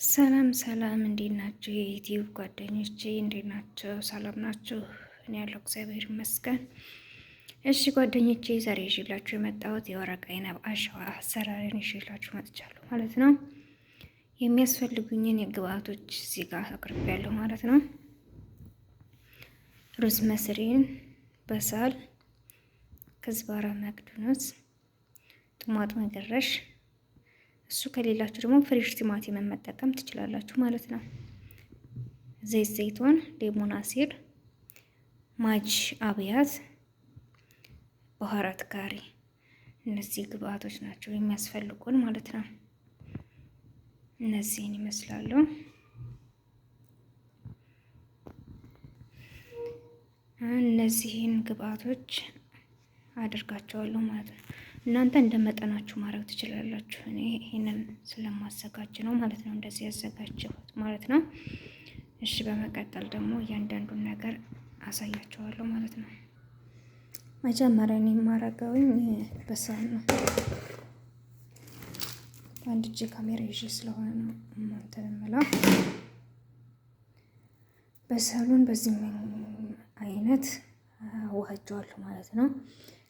ሰላም ሰላም፣ እንዴት ናችሁ? የ YouTube ጓደኞቼ እንዴት ናቸው? ሰላም ናችሁ? እኔ ያለው እግዚአብሔር ይመስገን። እሺ ጓደኞቼ፣ ዛሬ ይዤላችሁ የመጣሁት የ ورق عنب አሸዋ አሰራርን ይዤላችሁ መጥቻለሁ ማለት ነው። የሚያስፈልጉኝን የግብአቶች እዚህ ጋር አቅርቤያለሁ ማለት ነው። ሩዝ መስሪን፣ بصل፣ كزبرة፣ مقدونس፣ طماط መገረሽ እሱ ከሌላችሁ ደግሞ fresh ቲማቲምን መጠቀም ትችላላችሁ ማለት ነው። زيت زيتون፣ ليمون عصير፣ ማጅ أبيض፣ بهارات كاري፣ እነዚህ ግብአቶች ናቸው የሚያስፈልጉን ማለት ነው። እነዚህን ይመስላሉ። እነዚህን ግብአቶች አድርጋቸዋለሁ ማለት ነው። እናንተ እንደ መጠናችሁ ማድረግ ትችላላችሁ። እኔ ይሄንን ስለማዘጋጅ ነው ማለት ነው እንደዚህ ያዘጋጀሁት ማለት ነው። እሺ በመቀጠል ደግሞ እያንዳንዱን ነገር አሳያችኋለሁ ማለት ነው። መጀመሪያ እኔ የማረገውኝ بصل ነው። በአንድ እጄ ካሜራ ይዤ ስለሆነ ነው እንትን የምለው። بصل ኡን በዚህ አይነት አዋህጀዋለሁ ማለት ነው።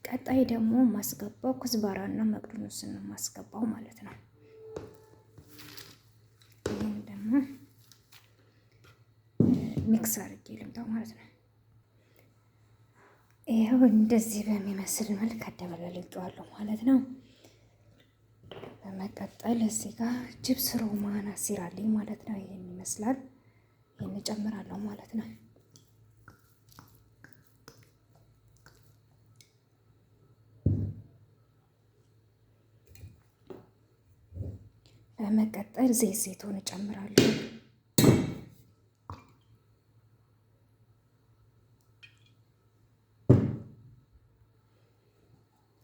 ቀጣይ ደግሞ ማስገባው كزبرة ና مقدونس ን ነው ማስገባው ማለት ነው። ይህን ደግሞ mix አድርጌ ልምጣው ማለት ነው። ይኸው እንደዚህ በሚመስል መልክ አደበላልቄዋለሁ ማለት ነው። በመቀጠል እዚህ ጋር دبس رمان عصير አለኝ ማለት ነው። ይህን ይመስላል። ይህን እጨምራለሁ ማለት ነው። በመቀጠል زيت زيتون እጨምራለሁ።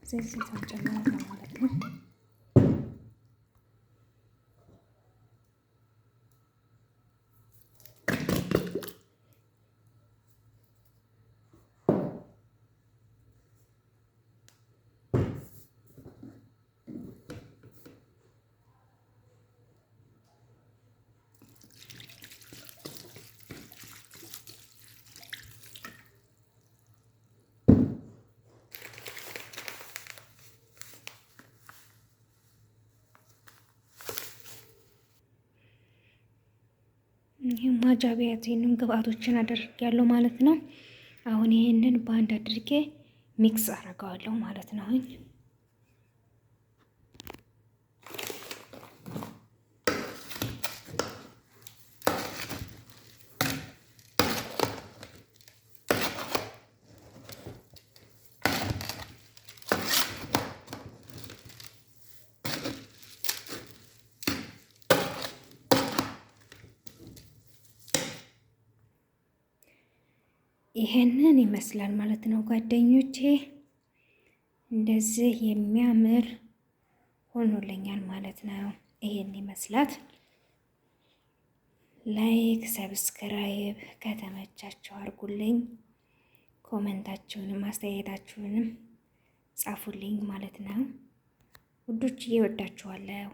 زيت زيتون እጨምራለሁ ማለት ነው። ይህ ማጃቢያቴንም ግብአቶችን አደርጊያለሁ ማለት ነው። አሁን ይሄንን በአንድ አድርጌ mix አደርገዋለሁ ማለት ነው። ይሄንን ይመስላል ማለት ነው ጓደኞቼ። እንደዚህ የሚያምር ሆኖልኛል ማለት ነው። ይሄን ይመስላል። like subscribe ከተመቻችሁ አድርጉልኝ። comment ኣችሁንም አስተያየታችሁንም ጻፉልኝ ማለት ነው ውዶች፣ እወዳችኋለሁ።